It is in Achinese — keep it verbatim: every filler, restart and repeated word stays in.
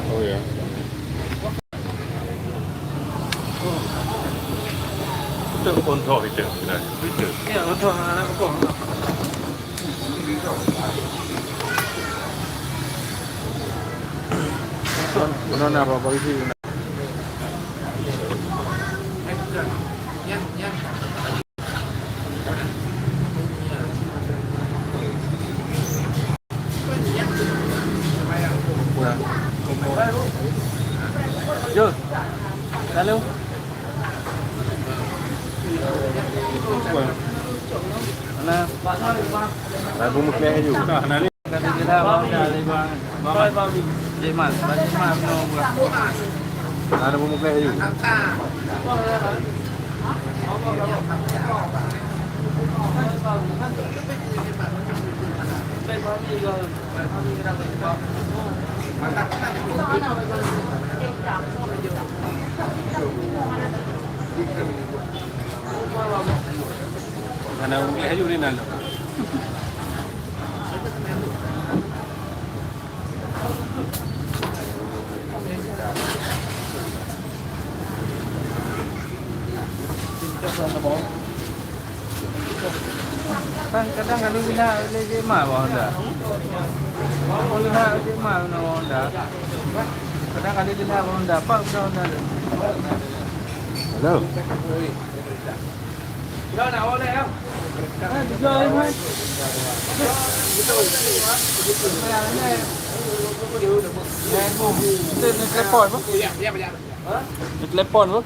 Oh ya. Itu pun toh itu. Itu. Ya, betul. Anak pokok. Benar apa polisi? Jul. Lalu. Mana? Lagu Mesir Ayu. Nah, nah, ni. Ada pemuka ayu. Ada pemuka ayu ni, Nal. Kan kadang kali bila lé jema bak Honda. Kalau lihat jema bak Honda. Kadang kali bila bak Honda, apa bak Honda tu? Halo. Telepon apa? Telepon apa?